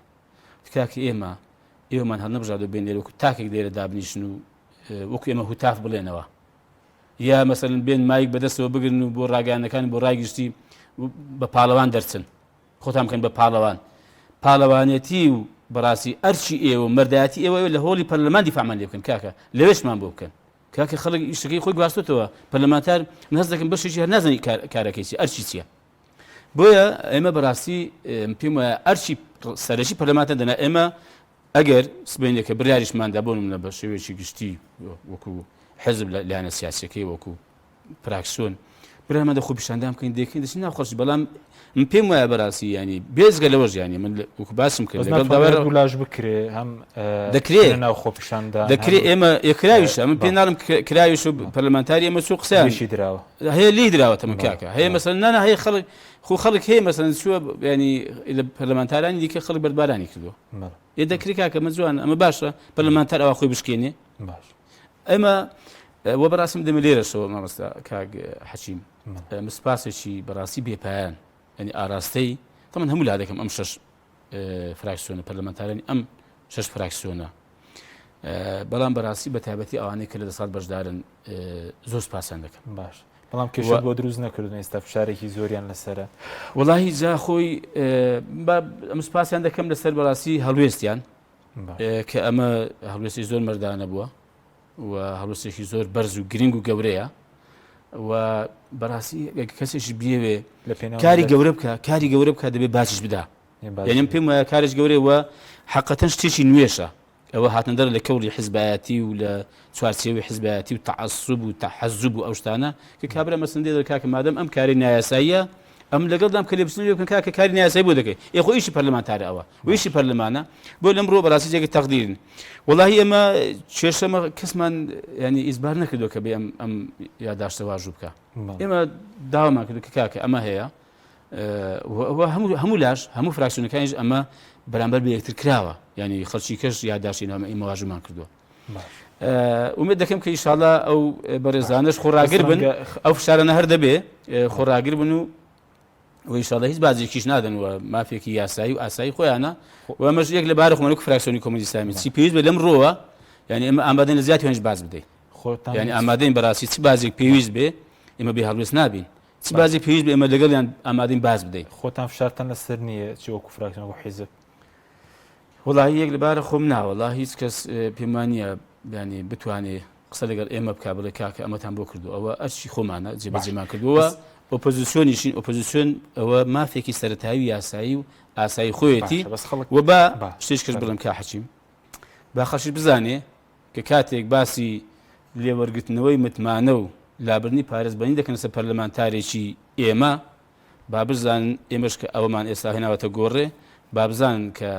کاکە ئێمە ئێوەمان هەڵنەبژاردو بێن لێرە وەکو تاکێک لێرە دابنیشن و وەکو ئێمە هوتاف بڵێنەوە یا مەسەلەن بێن مایک بەدەستەوە بگرن و بۆ ڕاگەیاندنەکان بۆ ڕای گشتی بە پاڵەوان دەرچن خۆتان بکەن بە پاڵەوان پاڵەوانێتی و بەڕاستی ئەرچی ئێوە مەردایەتی ئێوە لە هۆڵی پەرلەمان دیفاعمان لێ بکەن کاکە لەوێشمان بۆ بکەن کاکە خەڵک ئیشەکەی خۆی گواستۆتەوە پەرلەمانتار من هەست دەکەم بەشێکی هەر نازانی کارەکەی چی ئەرچی چییە بۆیە ئێمە بەڕاستی پێم وایە ئەرچی سەرەکی پەرلەمانتار دەنا ئێمە ئەگەر سبەینێکە بڕیاریشماندا بۆ نمونە بە شێوەیەکی گشتی وەکو حزب لە لایەنە سیاسیەکەی وەکو پراکسیۆن برامە دە خۆپیشاندان بکەین دەکەین دەچین ناو خەڵکی بەڵام من پێم وایە بەڕاستی ینی بێزگە لەوەش ینی من وەکو باسم کرد لەگەڵ داوای لاش بکرێ هەم دەکرێت ناو خۆپیشاندا دەکرێت ئێمە یەکراویشە من پێ ناڵم کراویش و پەرلەمانتاری ئێمە چوو قسەیانشی دراوە هەیە لی دراوەتە من کاکە هەیە مەسەن نانا هەیە خەڵک خو خەڵک هەیە مەسەن چووە ینی لە پەرلەمانتارانی دیکە خەڵک بەردبارانی کردووە ئێ دەکرێت کاکە مە جوان ئەمە باشە پەرلەمانتار ئەوە خۆی بشکێنێ باش ئێمە وە بەڕاستم دەمە لێرەشەوە مامۆستا کاک حەکیم سپاسێکی بەڕاستی بێپایان ینی ئاراستەی تەمەن هەموو لا دەکەم ئەم شەش فراکسیۆنە پەرلەمانتارانی ئەم شەش فراکسیۆنە بەڵام بەڕاستی بە تایبەتی ئەوانەی کە لە دەسەڵات بەشدارن زۆر سپاسیان دەکەم باش بەڵام کێشە بۆ دروست نەکردن ئێستا فشارێکی زۆریان لەسرە وڵی جا خۆی ئەم سپاسیان دەکەم لەسەر بەڕاستی هەڵوێستیان کە ئەمە هەڵوێستی زۆر مەردانە بووە و هەڵوێستێکی زۆر بەرز و گرنگ و گەورەیە و بەڕاستی کەسێکی بیەوێ کاری گەورە بکە کاری گەورە بکە دەبێ باجش بدا یعنی پێم وایە کارێک گەورەیە و حقەتەن شتێکی نوێشە ئەوە هاتنەدەر لە کەوڵی حزبایەتی و لە چوارچێوی حزبایەتی و تەعەسوب و تەحەزوب و ئەو شتانە کە کابرا مەسن دێ کاکە مادەم ئەم کاری نایاساییە ئەم لەگەڵدام کە لێپرسینەوە بکەن کاکە کاری نایاسایی بۆ دەکەی ئێ خۆ ئیشی پەرلەمانتارە ئەوە و ئیشی پەرلەمانە بۆ لەم ڕووە بەڕاستی جێگەی تەقدیرن وەڵاهی ئێمە کێشەمە کەسمان ینی ئیزبار نەکردووە کە بێ ئەم ئەم یاداشتە واژوو بکە ئێمە داوامان کردو کە کاکە ئەمە هەیە هەموو هەموو لاش هەموو فراکسیۆنەکانیش ئەمە بەرامبەر بە یەکتر کراوە ینی خەڵکی کەش یاداشتی نامە ئێمە واژومان کردووە ئومێد دەکەم کە ئیشاڵا ئەو بەڕێزانەش خۆڕاگر بن ئەو فشارانە هەر دەبێ خۆڕاگر بن و ئیشاڵە هیچ بازێکیش نادەن و مافێکی یاسایی و ئاسایی خۆیانە و ئەمەش یەک لە بارە خۆمان وەک فراکسیۆنی کۆمەڵی ئیسلامی چی پێویست بێ لەم ڕۆوە یعنی ئێمە ئامادەین لە زیاتر هێنج باز بدەین یعنی ئامادەین بەڕاستی چ بازێک پێویست بێ ئێمە بێ هەڵوێست نابین چ بازێک پێویست بێ ئێمە لەگەڵیان ئامادەین باز بدەین خۆتان فشارتان لەسەر نییە چی وەکو فراکسیۆن وەکو حیزب وەڵاهی یەک لەبارە خۆم نا وەڵا هیچ کەس پێم وانییە یانی بتوانێ قسە لەگەڵ ئێمە بکا بڵێ کاکە ئەمەتان بۆ کردو ئەوە ئەرچی خۆمانە جێبەجێمان کردووە ئۆپۆزیسیۆنیشین ئۆپۆزیسیۆن ئەوە مافێکی سەتایی و یاسایی و ئاسایی خۆیەتی و با شتێک کرد بڵم کا حەچیم با خەڵکی بزانێ کە کاتێک باسی لێوەرگرتنەوەی متمانە و لابردنی پارێزبەنی دەکەنە سەر پەرلەمانتارێکی ئێمە با بزانن ئێمەش کە ئەوەمان ئێستا هێناوەتە گۆڕێ با بزانن کە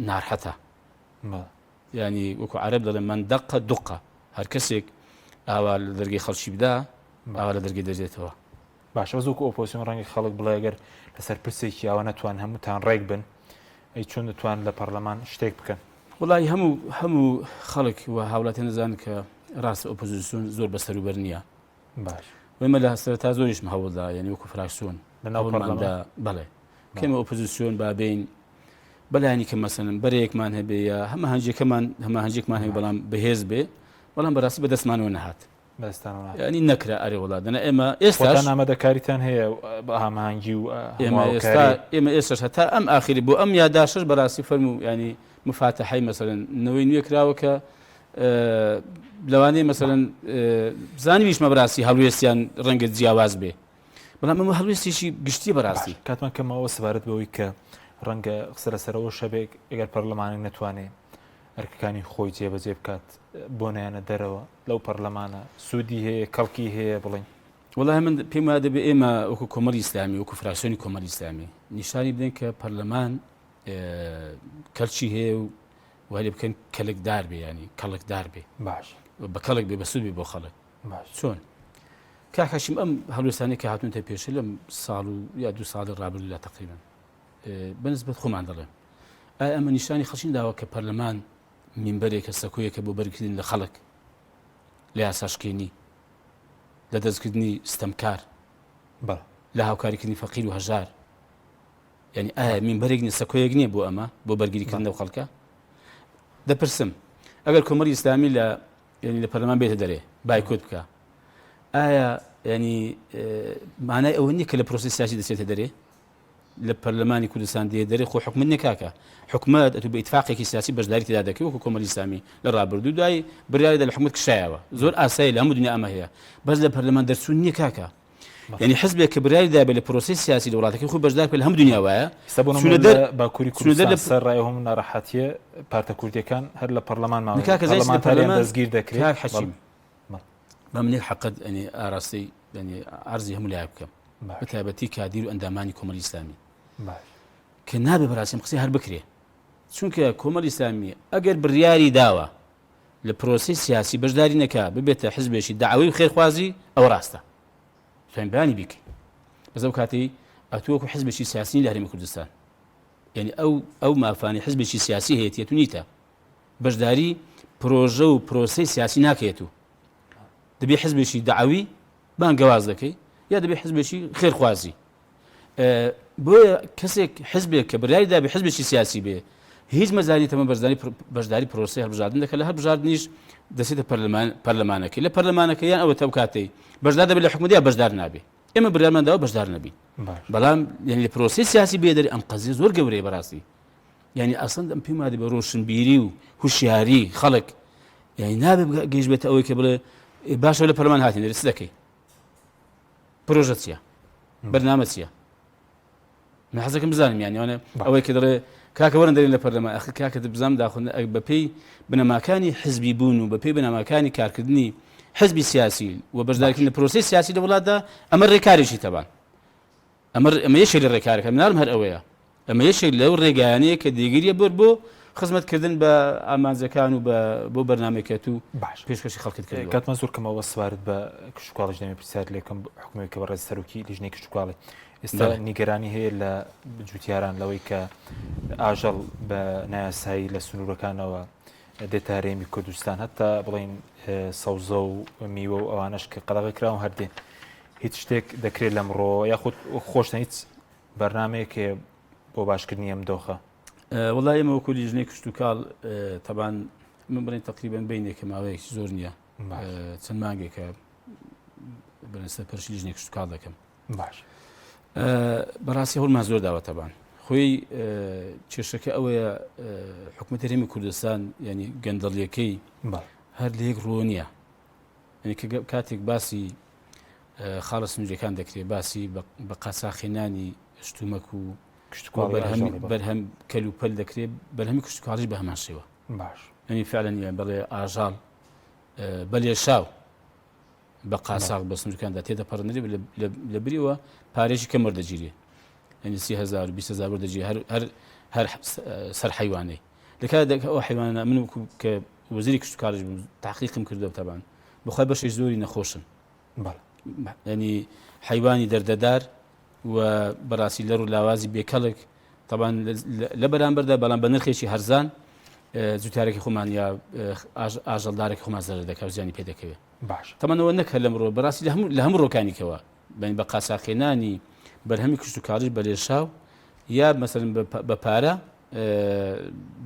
نارحەتە ینی وەکو عەرەب دەڵێن من دەقە دوقە هەر کەسێک ئاوا لە دەرگەی خەڵکی بدا ئاوا لە دەرگەی دەرێتەوە. باشە بەس وەکو ئۆپۆزسیۆن ڕەنگە خەڵک بڵێ گەر لەسەر پرسێکی ئاوا نەتوان هەمووتان ڕێک بن ئەی چۆن دەتوان لە پەرلەمان شتێک بکەن؟ وڵی هەموو هەموو خەڵک و هاوڵاتیان دەزانن کە ڕاستە ئۆپۆزیسیۆن زۆر بەسەروبەر نییە باش ئێمە لە سەرەتا زۆریشم هەوڵدا یعنی وەکو فراکسیۆن لە ناو پەرلەماندا بەڵێ کەمە ئۆپۆزیسیۆن با بین بەلایانی کە مەسەلەن بەرەیەکمان هەبێ یا هەمەهەنگیەکەمان هەماهەنگیەکمان هەبێ بەڵام بەهێز بێ بەڵام بەڕاستی بەدەستمانەوە نەهات بەدەستانەوە نەهات. یعنی نەکرا ئەرێ وڵا دەنا ئێمە ئێستاش خۆتان ئامادەکاریتان هەیە بە هەماهەنگی و ئێمە ئێستا ئێمە ئێستاش هەتا ئەم ئاخری بۆ ئەم یاداشتەش بەڕاستی فەرموو ینی مفاتەحەی مەسەلەن نەوەی نوێ کراوە کە لەوانەیە مەسەلەن زانیشمە بەڕاستی هەڵوێستیان ڕەنگە جیاواز بێ بەڵام ئەمە هەڵوێستێکی گشتیە بەڕاستی. کاتمان کەمەوە سەبارەت بەوەی کە ڕەنگە قسە لەسەرەوەش هەبێت ئەگەر پەرلەمانێک نەتوانێ ئەرکەکانی خۆی جێبەجێ بکات بۆ نایەنە دەرەوە لەو پەرلەمانە سوودی هەیە کەڵکی هەیە بڵین؟ وەڵاهی من پێم وایە دەبێ ئێمە وەکو کۆمەڵی ئیسلامی وەکو فراکسیۆنی کۆمەڵی ئیسلامی نیشانی بدەین کە پەرلەمان کەلکی هەیە و وای لێ بکەن کەلکدار بێ ینی کەڵکدار بێ باش بە کەڵک بێ بەسوود بێ بۆ خەڵک باش چۆن کاک هاشم ئەم هەڵوێستانەی کە هاتوونەتە پێشە لەم ساڵ و یا دوو ساڵی ڕابردوودا تقریبا بەنسبەت خۆمان دەڵێم ئایا ئەمە نیشانی خەڵکی داوە کە پەرلەمان مینبەرێکە سەکۆیەکە بۆ بەرگکردن لە خەڵک لە یاساشکێنی لە دەستکردنی ستەمکار لە هاوکاریکردنی فەقیر و هەژار یعنی ئایا مینبەرێک نیە سەکۆیەک نییە بۆ ئەمە بۆ بەرگریکردن لەو خەڵکە دەپرسم ئەگەر کۆمەری ئیسلامی لە یعنی لە پەرلەمان بێتە دەرێ بایکۆت بکە ئایا ینی مانای ئەوە نییە کە لە پرۆسی سیاسی دەچێتە دەرێ لە پەرلەمانی کوردستان دێ دەرێ خۆ حکومت نییە کاکە حکومت ئەتو بە ئیتفاقێکی سیاسی بەشداری تێدا دەکەی وەکو کۆمەڵی ئیسلامی لە ڕابردوو دوای بڕیاری دا لە حکومت کشایەوە زۆر ئاسایی لە هەموو دنیا ئەمە هەیە بەس لە پەرلەمان دەرچوون نییە کاکە یعنی حزبێک کە بڕیاری دابێ لە پرۆسەی سیاسی لە وڵاتەکەی خۆی بەشدار بکە لە هەموو دنیا وایە ئێستا بۆ چونە دەر باکووری چونە دەر کوردستان سەر ڕای هەموو ناڕەحەتیە پارتە کوردیەکان هەر لە پەرلەمان ماون کاکە زای لە پەرلەمانتاریان پەرلەمان دەستگیر دەکرێت کاک حەکیم بەڵێ. بە منێک حەقت ئەنی ئاراستەی ینی عرضی هەموو لایەک بکەم بە تایبەتی کادیر و ئەندامانی کۆمەڵی ئیسلامی کە نابێ بەڕاستی ئەم قسەی هەر بکرێ چونکە کۆمەڵی ئیسلامی ئەگەر بڕیاری داوە لە پرۆسەی سیاسی بەشداری نەکا ببێتە حزبێکی داوی و خێرخوازی ئەوە ڕاستە توانین بەیانی بیکەین بەس ئەو کاتەی ئەتوو وەکو حزبێکی سیاسی لە هەرێمی کوردستان یعنی ئەو ئەو مافانی حزبێکی سیاسی هەیەتی تو نیتە بەشداری پرۆژە و پرۆسەی سیاسی ناکەیت و دەبێ حزبێکی داوی بانگەواز دەکەی یا دەبێ حزبێکی خێرخوازی بۆیە کەسێک حزبێک کە بڕیاری دابێ حزبێکی سیاسی بێ هیچ مەزانی تەمە بەشداری بەشداری پرۆسی هەڵبژاردن دەکە لە هەڵبژاردنیش دەچێتە پەرلەمان پەرلەمانەکەی لە پەرلەمانەکە یان ئەوە تەو کاتەی بەشدار دەبێت لە حکومەت یا بەشدار نابێ ئێمە بڕیارمان داوە بەشدار نەبین بەڵام یعنی لە پرۆسی سیاسی بێ دەری ئەم قەزیە زۆر گەورەیە بەڕاستی یعنی ئەسڵەن ئەم پێم وادە بە ڕۆشنبیری و هوشیاری خەڵک یعنی نابێ گەیش بێتە ئەوەی کە بڵێ باشە لە پەرلەمان هاتین دەرس دەکەی پرۆژە چییە بەرنامە چییە من حەزەکەم بزانم یانی ئەوانە ئەوەی کە دەڵێ کاکە وەرن دەرێن لە پەرلەمان ئەخر کاکە بزانم داخۆ بەپێی بنەماکانی حزبی بوون و بەپێی بنەماکانی کارکردنی حزبی سیاسی و بەشدارکردن لە پرۆسەی سیاسی لە وڵاتدا ئەمە ڕێکارێکی تەبان ئەمە ئەمە یەکێک لە ڕێکارەکە منارم هەر ئەوەیە ئەمە یەکێک لەو ڕێگایانەیە کە دێگیریە بۆر بۆ خزمەتکردن بە ئامانجەکان و بە بۆ بەرنامەکەت و باش پێشکەشی خەڵکت کردووە. کاتمان زۆر کەمە سەبارەت بە کشتوکاڵیش دەمێ پرسیار لێ بکەم حکومەوەی کە بەڕێز سەرۆکی لیژنەی کشتوکاڵی ئێستا نیگەرانی هەیە لە جوتیاران لەوەی کە ئاژەڵ بە نایاسایی لە سنوورەکانەوە دێتە هەرێمی کوردستان هەتا بڵین سەوزە و میوە و ئەوانش کە قەدەغە کراون هەردێن هیچ شتێک دەکرێت لەمڕۆ یاخود خۆشتان هیچ بەرنامەیەک هەیە بۆ باشکردنی ئەم دۆخە؟ وەڵا ئێمە وەکو لیژنەی کشتوکاڵ تەبان من بڵێن تقریبا بینێکە ماوەیەکی زۆر نییە چەند مانگێکە بەسەر پەرشی لیژنەی کشتوکاڵ دەکەم باش بەڕاستی هەوڵمان زۆر داوە تەبان خۆی کێشەکە ئەوەیە حکوومەت هەرێمی کوردستان ینی گەندەڵیەکەی هەر لە یەک ڕۆ نییە کاتێک باسی خاڵە سنووریەکان دەکرێت باسی بە قاچاخهێنانی شتومەک و بەرهەم کەلوپەل دەکرێت بەرهەمی کشتتوکاڵیش بە هەمان شێوە باش ینی فعلەن یان بەڵێ ئاژاڵ بەلێشاو بە قاساق بە سنوورەکاندا تێدەپەڕنرێ لە بریەوە پارێکی کەم وەردەگیرێ یعنی 30هزار 20هزار وەردەگیرێ هەر هەر هەر سەر حیوانەی لە کاتێک ئەو حیوانە من وەکو کە وەزیری کشتتوکاڵیش بووم تحقیقم کردو تەبان بخوای بەشێک زۆری نەخۆشن ینی حیوانی دەردەدار و بەڕاستی لەڕ و لاوازی بێکەڵک تەبان لە بەرامبەردا بەڵام بە نرخێکی هەرزان جوتارێکی خۆمان یا ئاژەڵدارێکی خۆمان زەرەر دەکات و زیانی پێ دەکەوێت باش تەمەنەوە نەک هەر لەمڕۆ بەڕاستی لە هەموو لە هەموو ڕۆکانیکەوە بەین بە قاچاخێنانی بەرهەمی کشتتوکاڵیش بە لێشاو یا مەسەلەن بە پارە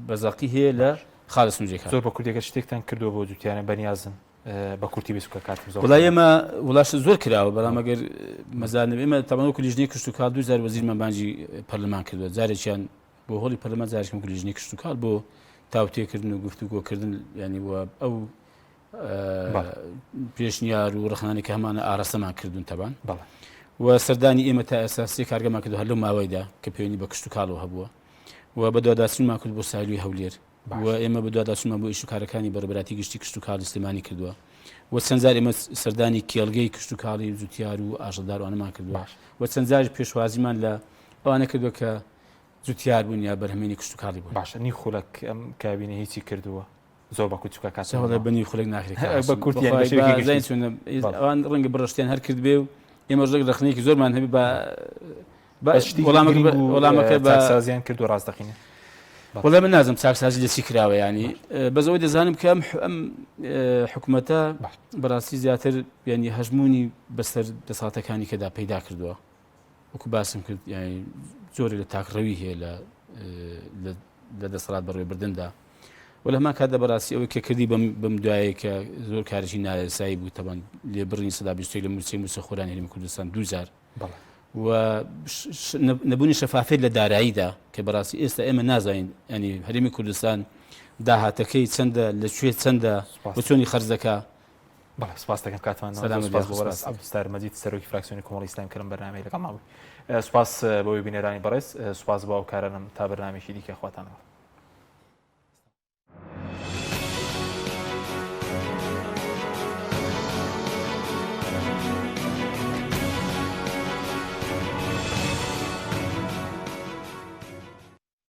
بە زەقی هەیە لە خاڵە سنووریەکان زۆر بە کوردیەکە شتێکتان کردووە بۆ جوتیانە بەنیازن بە کورتی بێ چونکە کاتم زۆر وڵای ئێمە وڵاش زۆر کراوە بەڵام ئەگەر مەزان نەبێ ئێمە تەبعەن وەکو لیژنەی کشتوکاڵ دوو جار وەزیرمان بانگی پەرلەمان کردووە جارێکیان بۆ هۆڵی پەرلەمان جارێکیان وەکو لیژنەی کشتوکاڵ بۆ تاوتێکردن و گفتوگۆکردن ینی و ئەو پێشنیار و ڕخنانی کە هەمانە ئاراستەمان کردوون تەبان و سەردانی ئێمە تا ئێستا سێ کارگەمان کردو هەر لەو ماوەیدا کە پەیوەندی بە کشتوکاڵەوە هەبووە و بەدواداچوونمان کرد بۆ سایلوی هەولێر و ئێمە بەدواداچوونمان بۆ ئیش و کارەکانی بەڕێوەبەرایەتی گشتی کشتوکاڵی سلێمانی کردووە و چەند جار ئێمە سەردانی کێڵگەی کشتوکاڵی و جوتیار و ئاژەڵدار ئەوانەمان کردووە و چەند جاریش پێشوازیمان لە ئەوانە کردووە کە جوتیار بوون یا بەرهەمێنی کشتوکاڵی بوون. باشە نیو خولەک ئەم کابینە هیچی کردووە؟ زۆر بە کورت چونکە کاتم نەماوە. بە نیو خولەک ناکرێت بە کورت یان بە شێوەیەکی گشتی. چونە ئەوان ڕەنگە بڕشتیان هەر کردبێ و ئێمەش ڕێک ڕەخنەیەکی زۆرمان هەبێ بە وەڵامەکە بە چاکسازیان کردو ڕاستەقینە وەڵا من نازم چاکسازی لە چی کراوە ینی بەس ئەوەی دەزانم کە ئەم ئەم حکوومەتە بەڕاستی زیاتر ینی هەژمونی بەسەر دەسەڵاتەکانی کەدا پەیدا کردووە وەکو باسم کرد ینی زۆری لە تاکڕەوی هەیە لە لە دەسەڵات بەڕێوەبردندا و لە هەمان کاتدا بەڕاستی ئەوەی کە کردی بەم بەم دوایە کە زۆر کارێکی نایاسایی بوو تەبان لێبڕینی 121 لە مووچەی مووچەخۆرانی هەرێمی کوردستان دوو جار و نەبوونی شەفافیت لە داراییدا کە بەڕاستی ئێستا ئێمە نازانین ینی هەرێمی کوردستان داهاتەکەی چەندە لە کوێ چەندە و چۆنی خەرج دەکا بەڵێ سپاس دەکەم کاتمان سپاس بۆ بەڕێز عەبدولستار مەجید سەرۆکی فراکسیۆنی کۆمەڵی ئیسلامی کە لەم بەرنامەیە لەگەڵمان بووی سپاس بۆ بینەرانی بەڕێز سپاس بۆ هاوکارانم تا بەرنامەیەکی دیکە خواتان لەگەڵ.